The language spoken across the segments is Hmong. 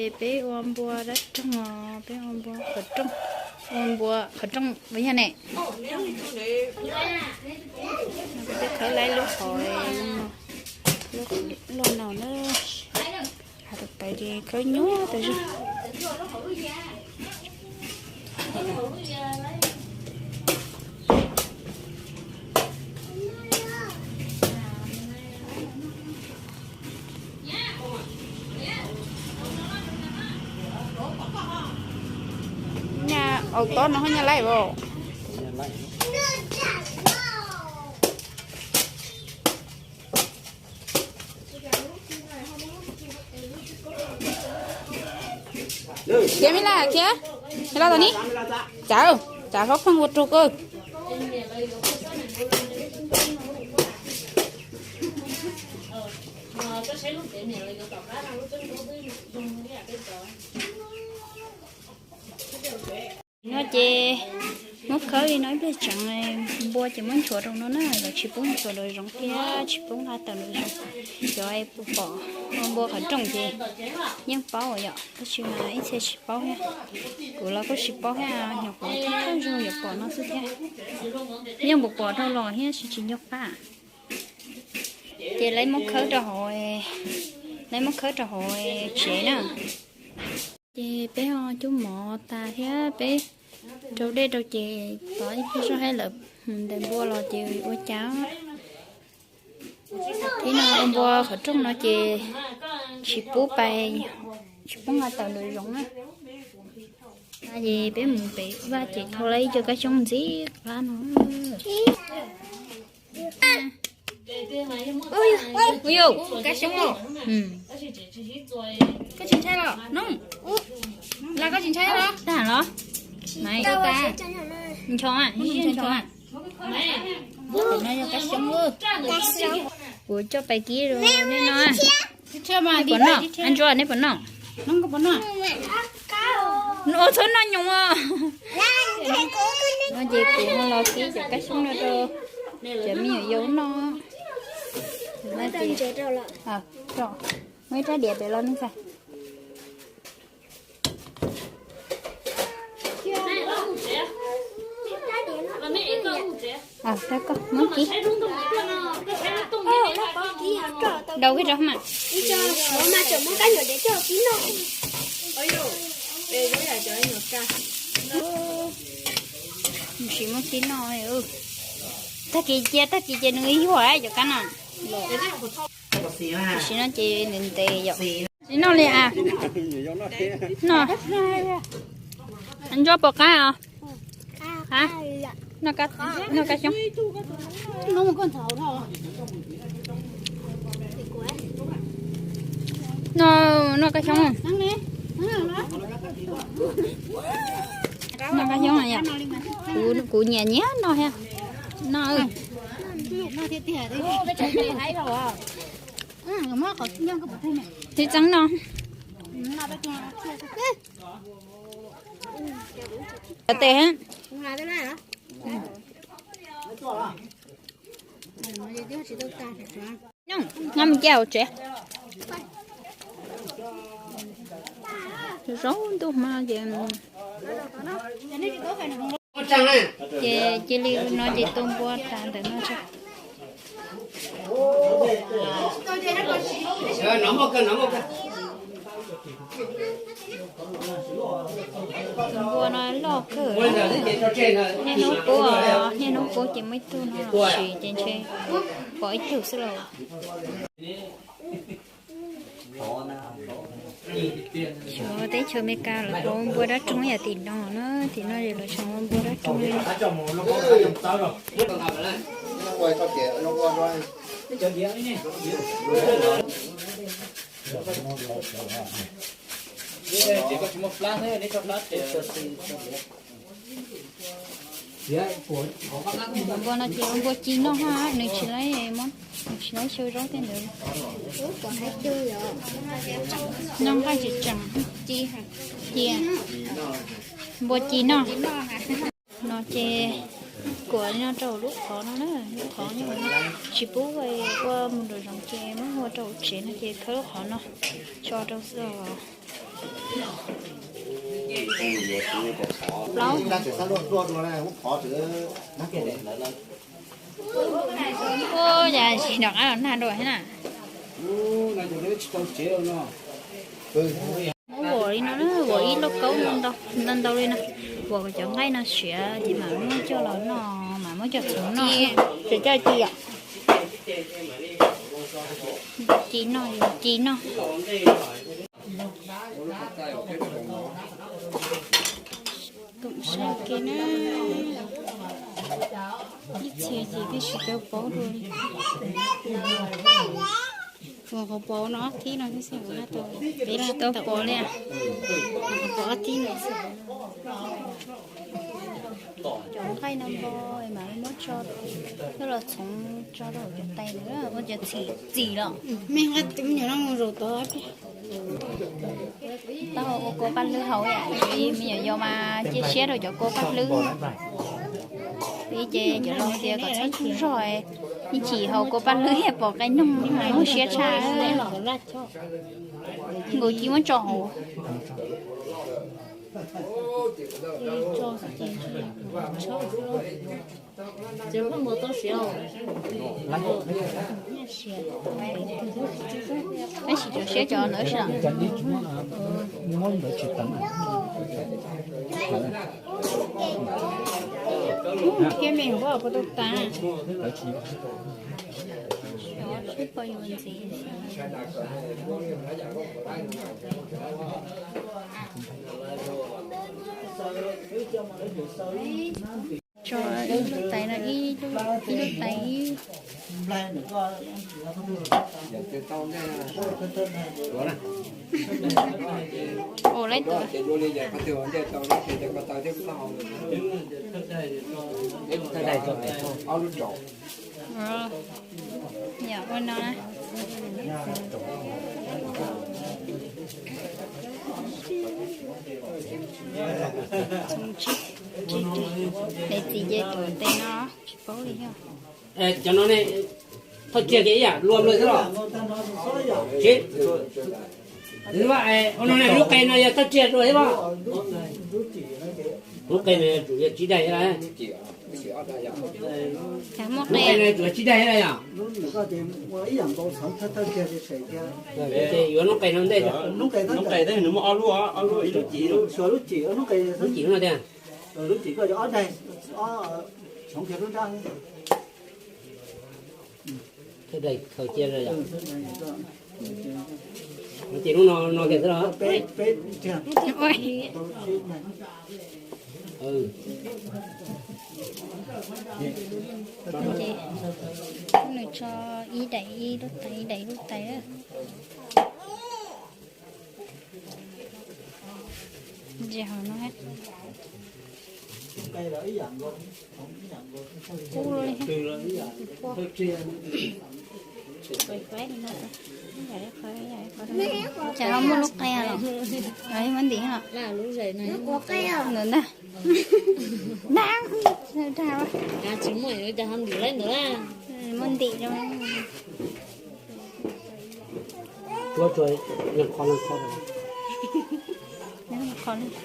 Ces peb ua npua dab roog os, peb ua npua qhov rooj, ua npua qhov rooj ua yog ne. Peb khawb laib lub qhov loj no na, ha tas pais ces khawb nyuaj tas zog. Nyab, au tob no ho nyab laij os. Khiav me laj khiav, me laj tau ni. Tsav, tsav hlob pheej ua rau koj. No ces muab khawb li no ib pliag tseev, npua ces muab nchuav rau no na, lawv tsis pub nchuav lawv zoov thiab tsis pub nqa tawm lawv zoov. Cov pom ua npua qhov rooj ces yeej paub yom, tab sis mas ib txhia tsis paub thiab. Kuv los kuj tsis paub thiab, nyuam qhuav thawj zaug yuav pom no xwb thiab. Yeej pom pom dhau los thiab tsis tsis nco qab. Ces lawv muab khawb rau hauv, lawv muab khawb rau hauv tsev na. Ces peb ho cub mov tas thiab peb rau dej rau ces tod ib pliag zoj thiab lawm, ntawm npua los ces ua cas. Thiab no ua npua qhov rooj no ces tsis pub pais, tsis pub nqa tawm lawv zoov na. Ces peb mus pem vaj ces thau lawv ib co kab xyoob ntxim qab no. Ua yus, kab xyoob os. Koj tsis ntshai los no? Los koj tsis ntshai los? Tag los? Nchoo, nchoo, nchoo. No yog kab xyoob. Kuv coj pais kib rau nej no. Pom noj, Ntsuag, nej pom noj? Txhob noj nyoos os. No ces kuv los kib cov kab xyoob no rau cov me nyuam yaus noj. Muaj ib rab diav pem los ne. Koj muab kib. Daus kiag rau mas. Mus sim muab kib noj. Tag kis cia, tag kis ces nws yuag cov kab no. Tam sim no ces ntev ntev yom. Tsis noj li a. Noj. Ntsuag pom qab os. Noj kab xyoob. Noj, noj kab xyoob. Noj kab xyoob yom. Kuv, kuv nyiam nyiam noj thiab. Noj. Txiv tseeb no. Cov tes. Noj mus cia hauv tsev. Zaub ntuj hmo ces, ces cia li no ces tua npua tas ntawm no tso. Tus npua no loj kawg. Niaj hnub pub, niaj hnub pub ces muaj ib tug no los sis ces ntshe pom ib tug xwb los. Xyov teb chaws Amelikas lawv ua npua dab roog yam tim no na, tim no lawv tseem ua npua dab roog li. Npua no ces ua npua ci noj ha, nws tsis laib, nws tsis laib xyaw zaub tej ntawd. Noj nqaij tseem tseem ci, cia npua ci noj. No ces kuam li no rau lub qhov no na, lub qhov no tsis pub ua mus nraum zoov ces muab ua rau hauv tsev no ces khawb lub qhov no tso rau xwb os. Plaub. Ua cas tsis nrog qab los nag dua thiab na. Muab vuam li no na, vuam ib lauj kaub ntau ntau li no, vuam kom cov nqaij no siav ces mam muab coj los noj, mam muab coj txhoov noj. Ci noj, ci noj. Koom saib ke na, ib txhia ces twb tsis tau paub dua li. Ua qhov pov no ob tib no xwb, peb tsis tau pov li. Qhov pov ob tib no xwb. Cov nqaij no npo mas muab tso, coj los txhoov tso rau cov tais na, ua cov txim txim los. Me nqaij me nyuam no mus zaum tod. Taub hau ua kua paj hlwb haus, me nyuam yaus mas cia siab rau cov kua paj hlwb. Vim ces cov laus tias kom txhob tsuj zog, ib chim haus kua paj hlwb pom qe noog muaj siab tshaj. Nkaus ci muab tso hauv. Peb sim rau siab cov ntawd sib. Thiab me hov puas tau tas. Sib pom yuav ntxiv. Tso ib lub tais no, ib lub tais ib. Ua lawm tuaj. Yog ua no na. Niam txiv ces tuav tes no tsis paub li yog. Cov no ne, thauj tsiaj ces ib yam luaj luaj xwb los? Tsis, ua no ne lub qe no yog thauj tsiaj dua thiab mas. Lub qe no yuav tsum yog tsib daim thiab. Lub qe no yuav tsum yog tsib daim thiab yom? Ces yuav lub qe no ntej. Lub qe nws muaj ob lub, ob lub ib lub cim, lub cim lub no tiag. Thauj daim khaws cia yom? Ces lub no no kiag xwb los? Nws tso ib daim ib lub tais, ib daim ib lub tais. Ntsia hauv no. Kub li. Cas ho muaj lub qe los? Muaj ntim os. Ntawm ntag. Dag. Muaj ntim rau. Tuab tsuas leej qhov leej qhov. Leej qhov leej.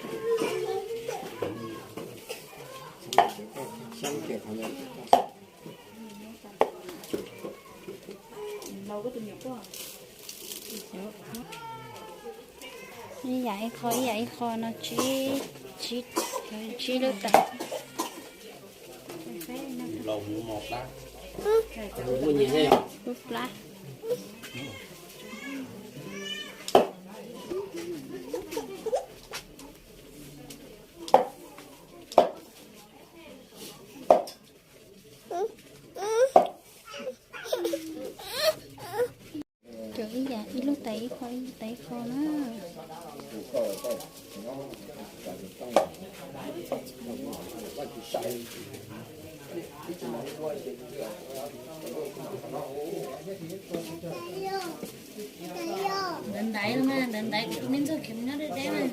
Ib yam ib qho, ib yam ib qho no tsib, tsib lub tais. Lub plab. Cov ib yam ib lub tais ib qho, ib lub tais ib qho na. Ntawd ntaiv los mas, ntawd ntaiv kuv tus me ntxawg khiav mus nyob deb deb na.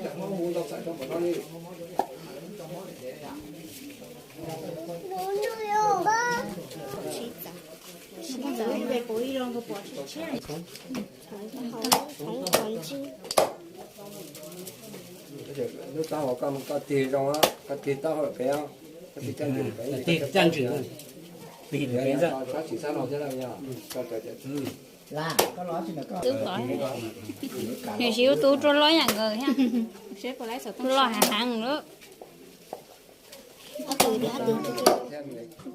Lub taub hau koj, koj tig zoo, koj tig taub hau pem, koj tig caj ntswg pem, tig caj ntswg pem, tsob tsis txhob laus thiab. Twb pom, nws siv tus rua loj yam nkaus thiab, rua loj heev heev lawm.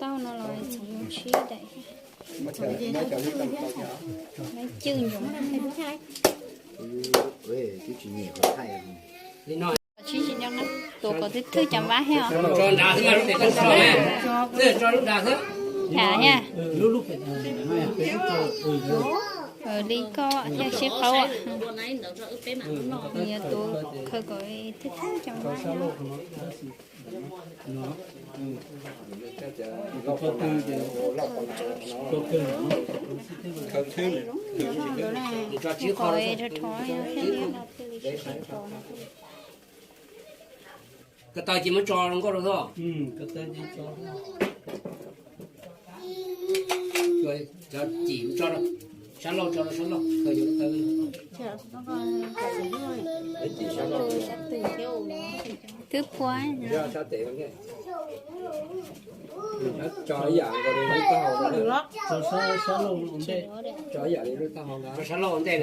Taub hau no los txhoov sib daim, cwj ntsoov. Tsis tsis nyob na, tuav kom thwj thwj cov npab thiab os. Cas thiab? Li koj thiaj sib qaub. Nws yuav tuav khaws kom thwj thwj cov npab thiab. Ko taw ces muab tso rau nkauj rau xwb. Cim tso, sab laug tso rau sab laug, ko taw. Twb phua. Tso ib yam li lub taub hau, tso ib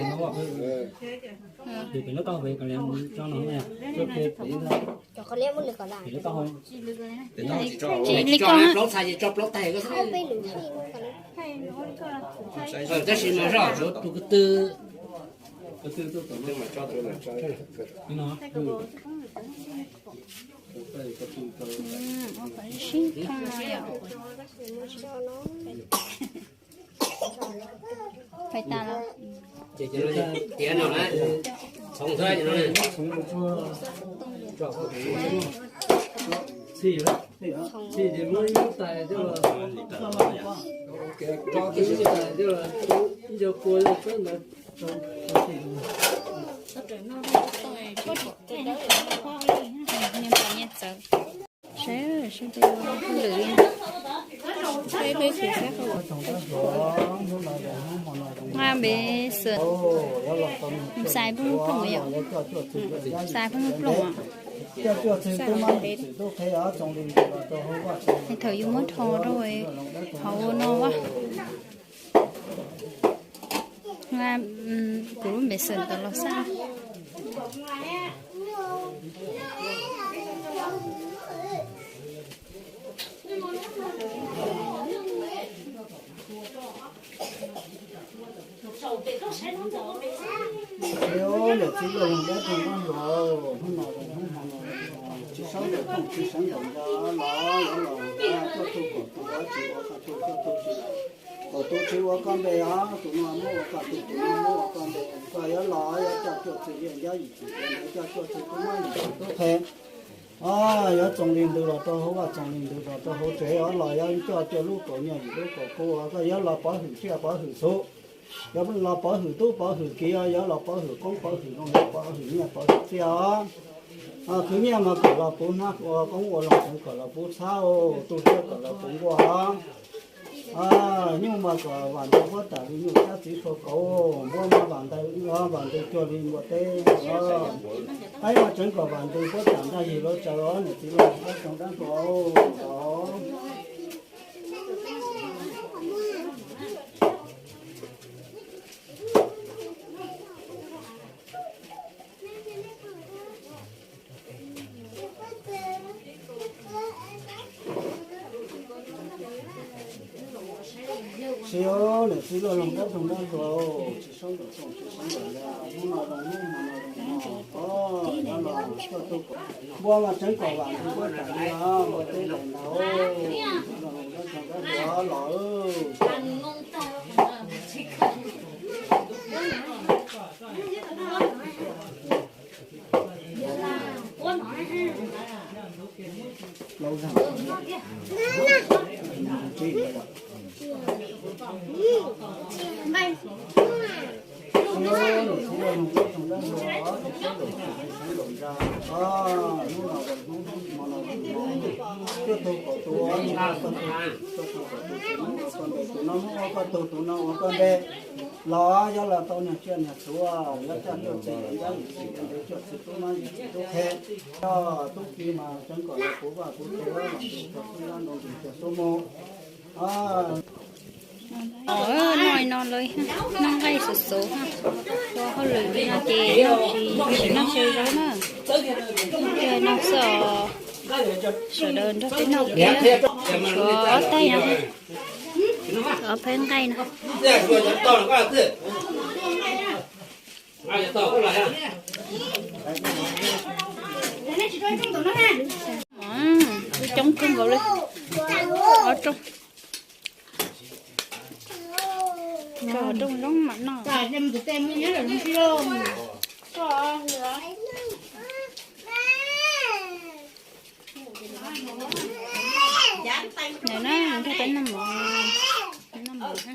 yam li lub taub hau ntej. Li koj, plaub txhais ces tso plaub tag. Tab sis mas zoj tsuav tus ko tw. Sib thooj no yom. Fais tas los? Ces tiav no na, txhoov xwb no. Txhij, txhij ces muab ib lub tais coj los, ib co kua xwb ntawd. Nyias pom nyias txawv. Saib seb tej hauj lwm li. Nqa npe xwm, xais pheej plooj yom. Xais pheej plooj os. Thaum yus muab rho rau hauv no a. Nqa kuv lub npe xwm tau los xaj. Niam txiv los yog dab tsi noj los, hnub no hnub hmo no tsis saib nraum thooj tsis saib nraum ntxa los yuav los tuaj tu kom tus dab tsi ua koj tu koj tu tsis, kom tus tsis ua koj npe os, tus no muab ua koj tu tus no muab ua koj npe, koj yuav los yuav coj cuaj txig liaj ncab yim txwm ntawd coj cuaj txig tub mab yim txwm tub qhe. Yuav txoos li ntws los rau hauv vaj txoos li ntws los rau hauv tsev os, los yuav coj cuaj lub kaum nyiaj yim lub kaum kub, koj yuav los pov hwm tsiaj pov hwm txhu, yuav los pov hwm tub pov hwm kiv, yuav los pov hwm qoob pov hwm loo, yuav pov hwm nyiaj pov hwm txiaj os. Khwv nyiaj mas kom los puv hnab, ua qoob ua loo tseem kom los puv txhab, tu siab kom los puv nkuaj os. Nyuj mas kom vam ntawd puab tam li nyuj, cab txiv sua kauv, npua mas vam ntawd, vam ntawd cuag li npua teb. Qaib mas tseev kom vam ntawd puab tam ntaj yig lub tsaws os, niam txiv los dab tsoom dab hluas. Tsis, niam txiv los dab tsoom dab hluas, tsis saib nraum tsoom tsis saib nraum ntxa, hnub no zoo hnub hmo no zoo hmo, npua mas tseev kom vam ntawd puab tam li os, npua teb daim ntawd, dab tsoom dab hluas los. Cuaj tug kaum tus, tus no muab ua koj tug, tus no ua koj npe. Los yog los tau niag tsiaj niag txhu, yog coj cuaj txhij yim ncab yim txhij, cuaj txhij tub mab yim txhij tub qhe. Coj tub ki mas tseev kom yog kuv vaj kuv tsev, los txog xub nyob nroo nqis txog xub mus. Noj no lawm, noj nqaij xov xov, ua hauj lwm no ces noj tsis, noj tsis zaub na. Noj xwb os, sawv daws nrog peb noj kiag, tshuav ob taig no, ob peb nqaij no. Coob kawg nkaus li, ob rooj. Cog rooj zoo mam noj. Ntawm no nrog peb noj mov, noj mov na.